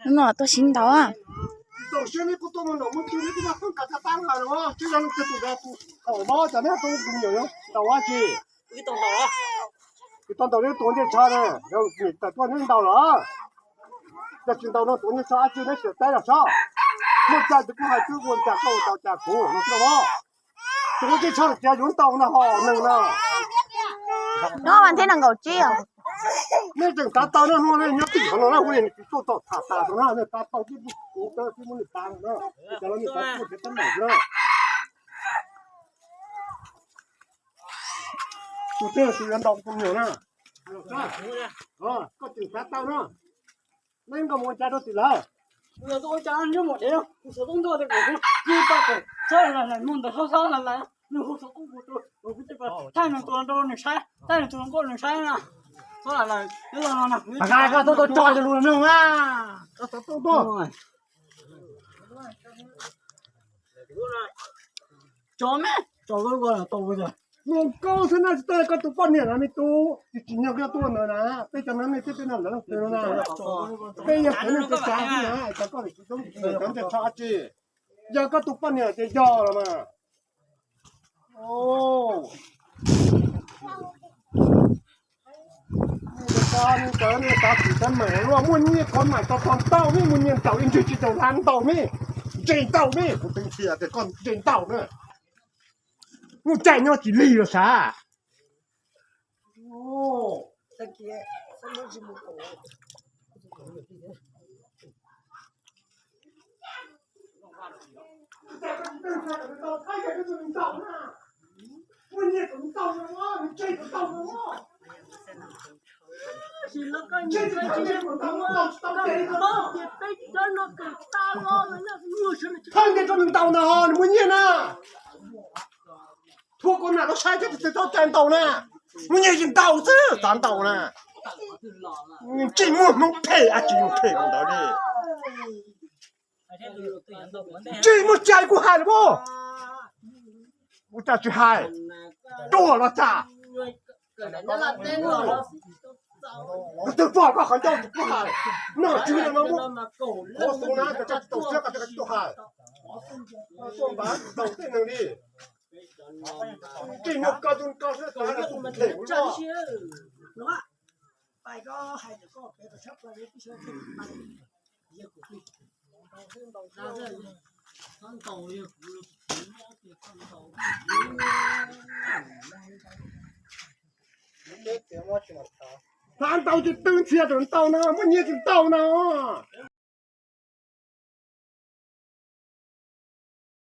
Hnub no tuaj sib ntaus. Tsis tau siab neb kuj tuaj mus nram mus tsw neb kuj muaj koob kas caj tab nqa los tsis yog leej twg tus ntawd tus thaum no cas neb tuaj mus ntaus dab tsi? Tsis tau ntaus neb tuav ncej tsho na, yog niam tais tuaj neb ntaus los? Yog tsis ntaus no tuav ncej tsho dab tsi neb xiam teb los sob. Muaj cai ces kuj hais twb ua cas koj ua tau cas kuv no xwb os. Tus ua ncej tsho tias yuav ntaus no ho neeg no. Hnub vas thib nees nkaum tsib. Nej tseem xav tau no hnub nyob tim qhov no na ua li nws tsis tuaj tom tham tas rau na nej xav tau tib kuv tsis muab nws tas no na. Cov no nws xav tuaj tias teeb meem xwb na. Tus twg tus yuav ntaus tus nyuam na? Koj tseem xav tau no. Neb nkauj mus ua cas rau tim lawv? Kuv yog tuaj ua cas nyob mus dev, kuv xov tooj ntoj tias kuv kwv paj pem txhob lam mus ntawm txhob txhob lam lam nws hu xov tooj kuv tus kuv tsis pom thaij nws tus nrau nws saib, thaij nws tus nkauj nws saib na. Txhob lam lam nyob los no na. Mas nqa koj tuaj tuaj tso cov lus mloog na. Koj xov tooj tuaj. Tso me, tso koj lub ko tau. Mus koj xwb na, tsis tau koj tus poj niam no me tub, tsis tsim nyog koj tuaj ntawd na, peb cov no nej peb peb no lawv leej twg no na. Peb yog kev neeg txawv txav xwb na, cov koj tsis txhob cov ncej tsho dab tsi. Yog koj tus poj niam ces yog los mas. Cov nej cov txiv cov meem luaj muaj nyiaj kov maim tau tau ntau me, muaj nyiaj ntaus ib ntsig tsis tau lab ntaus me, ntse ntaus me, kuv twb ntxias tias koj ntse ntaus na. Muaj caij nyob tsis lig los sav. Thawj ntiaj teb nws ntaus no nws muaj nyiaj na. Thuav koj nam tau saib thiab tus twg txhob cai ntaus na. Muaj nyiaj yeej ntaus xwb xav ntaus na. Tsis muaj hmoov phem dab tsi yuav phem rau ntawd li. Tsis muaj cai kuv hais los mas. Ua cas tsis hais? Ruam los cas? Koj twb pom koj qhov ncauj kuv hais. Noj tswv no muab qhuav xub na, koj tsis tau siab koj tsis tuaj hais. Tuaj npav ntaus tej neeg li. Tsis muaj koj tus koj xwb xav phem kuv. Xav ntaus ces twb ntxias tseem ntaus no, muaj nyiaj tseem ntaus no.